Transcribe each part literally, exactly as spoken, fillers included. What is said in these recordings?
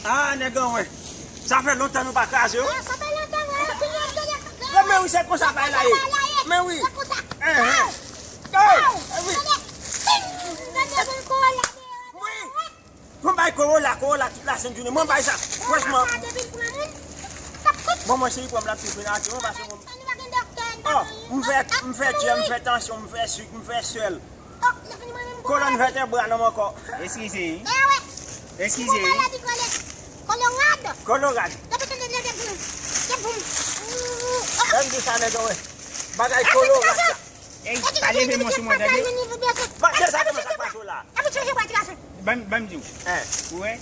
Ah, nèg anwen. Sa fè lontan nou pa kraze yo. Ah, sa fè lontan, wi. Yo, men wi, se konsa bagay la ye. Men wi. Se konsa. Eh, eh. Eh, eh, wi. Wi. Mwen bay Corolla, Corolla tout la sent jounen. Mwen bay sa. Franchman. Bon, mwen cheri, pran m la pi fre la, mwen pase mwen. Oh, m fè, m fè kè, m fè tansyon, m fè sik, m fè sèl. Kolòn vètebral nan men kò. Eskize, wi. Eskize, wi. Kolorad. Kolorad. Lè m di sa, nèg, wè. Bagay kolorad sa. Ey, pa leve men w sou mwen, tande? Ban, deja kòmanse ak pase w la. Ban, ban m di w. Ou wè,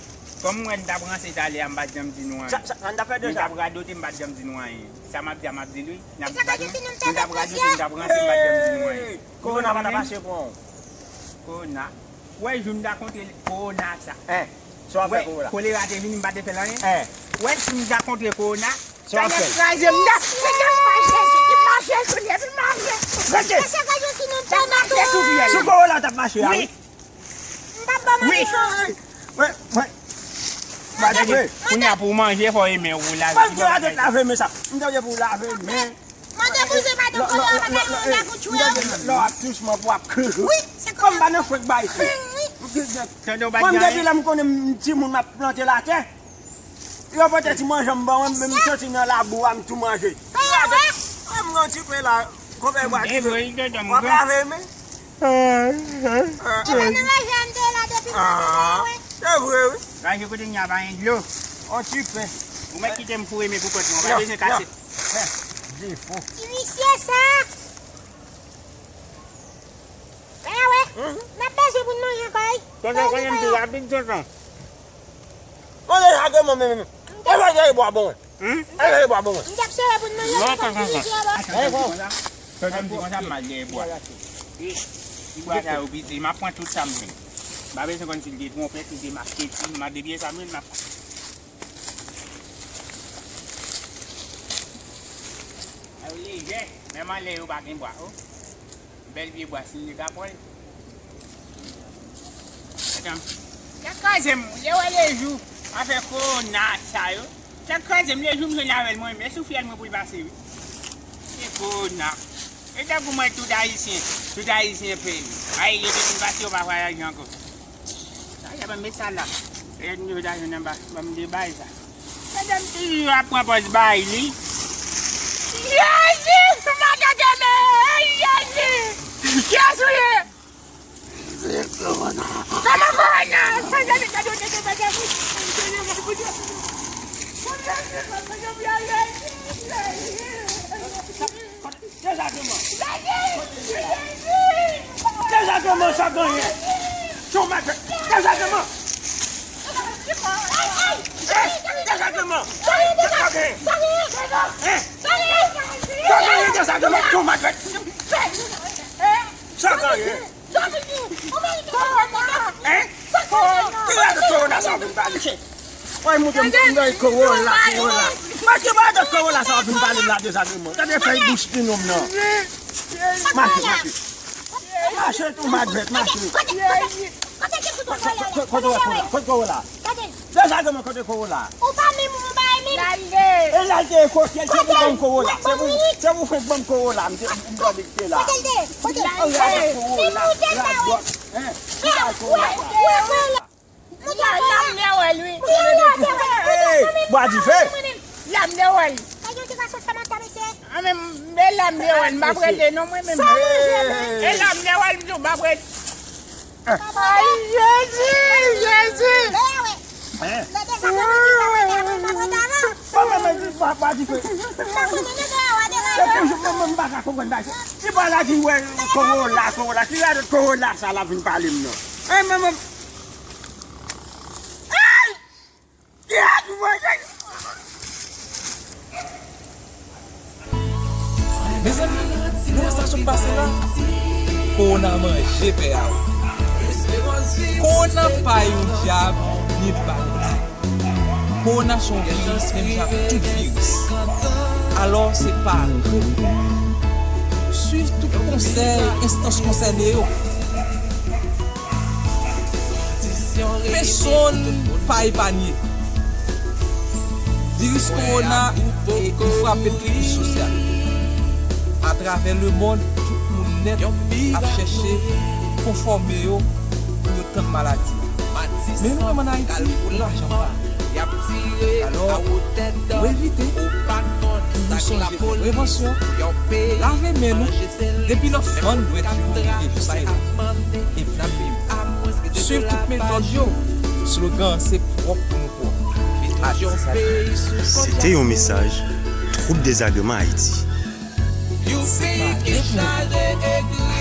kòm mwen t ap ranse talè a, m pa t janm di nou anyen. Sa, sa, sa n t ap fè deja? Mwen t ap radote, m pa t janm di nou anyen. Sa m ap di a, m ap di l, wi. N ap radote, m t ap ranse, m pa t janm di nou anyen. Kowona pa ta mache pran w. Kowona. Ou wè, jou m ta kontre kowona sa. Hein? Sa w ap fè kowona? Kolera te vini, m pa te fè l anyen. Hein? Ou wè, si m ta kontre kowona, sa w ap fè? Kraze m, m ta, m ta mache sou, m mache sou li, m mache. Rete! M ta mache sou fyèl. Sou kowona w t ap mache a, wi. M p ap ba w manje. Wi. Wi, wi. Kounye a pou w manje, fò w renmen w lave. Mwen te lave men sa. M te pou w lave men. Mande pou se pa don kolera pa ta yon lagout chwe. Lè w ap touch mwen pou w ap kri. Wi, se kòm pa nan fwenk bay si. Mwen depi lè m konnen m timoun m ap plante latè. Yo pote ti manje m ban mwen, men m soti nan labou a, m tou manje. Mwen gen yon ti pen la, konpè bwa di. W ap lave men. E pa nan raje a m te la depi m te la, wi. Se vre, wi. Raje kote m nan pa gen dlo. On ti pen. Ou mèt kite m foure men pou kont mwen, ou pa bezwen kase. Defo. Ti visye sa. Mwen wè, n ap bezwen pou n manje ankò, wi. Tonton, konnen m pi rapid, tonton. Mwen deja gen mwen menm. E pa dèyè bwa bon, wi. Hmm? E dèyè bwa bon, wi. M t ap sere pou n manje, non, tonton, tonton. Tonton, m di konsa, m al dèyè bwa. Ti bwa sa yo piti, m ap pran tout sa m jwenn. M pa bezwen konn si l te twonpèt, si l te maketi, m a depi e sa m jwenn, m ap pran. Ay, lejè, menm anlè yo pa gen bwa, o. Bèl vye bwa, si m te ka pran l. Atann. Sa kraze m, lè wè lejou, afè kowona sa yo. Sa kraze m, lejou m jwenn avè l, mwen, men sou fyèl mwen pou l pase, wi. Se kowona. E tankou mwen, tout ayisyen, tout ayisyen peyi. Ay, yo te fin pase, yo pa vwayaje ankò. Sa, ya ban m met sa la. Pètèt m te ta jwenn anba, ban m de bay sa. Madanm toujou ap pran pòz bay li. Jezi! Madanm, Jezi! Kiyès ou ye? Se kowona. Kòman kowona? Sa, sa, sa, sa, sa, sa, sa, sa, Dezagreman. Dezagreman, sa genyen. Son mache. Dezagreman. Eh, dezagreman. Sa genyen. Eh, sa genyen, dezagreman. Son mache. Sa genyen. Hein? Ki radòt kowona sa w vin pale? Woy, moute m nan kowona, kowona. Mache, ki radòt kowona sa w vin pale m la, dezagreman? Gade fèy bouch ti nonm nan. Mache, mache. Mache tou, Madrèt, mache. Kote, kote, kote kowona? Kote kowona? Dezagreman, kote kowona? Ou pa menm, ou pa menm. E l al te ekosye l, se pou ban m kowona. Se pou, se pou fèk ban m kowona. M te, m tande l te la. Kote l te? Kote? Radòt kowona, radòt. Hein? Ki bagay kowona? Lamnè wè l, wi. Hey, bwa dife. Lamnè wè l. Anmen, men lamnè wè l, m p ap rete non, mwen menm. E lamnè wè l, m di w, m p ap rete. Ay, Jezi, Jezi. Hein? Bon, men, men, pa, pa dife. Se toujou mwen, mwen, m pa ka konprann bagay. Ti bwa la di wè kowona, kowona. Ki radòt kowona sa l ap vin pale m nan? Hein, men, men. Ay! Ki radòt mwen, Jezi! Mezanmi, nou wè sa sot pase la? Kowona manje pè a w. Kowona pa yon dyab, ni pa yon dyab. Kowona se yon viris, menm jan ak tout viris. Alò, se pa repon. Swiv tout konsèy enstans konsène yo. Pèsonn pa epanye. Viris kowona e li frape tout kouch sosyal. Atravè lemonn, tout moun nèt ap chèche konfòme yo pou yo tann maladi a. Men nou menm ann Ayiti, nou pa janm pare. Alò, pou evite, toujou sonje fè prevansyon, lave men nou depi nan fann dwèt yo rive jis nan epi n ap viv. Swiv tout metòd yo. Slogan an se pwòp pou nou pwòp. Atis sa di. Se te yon mesaj Twoup Dezagreman Ayiti. Se pa de pou nou.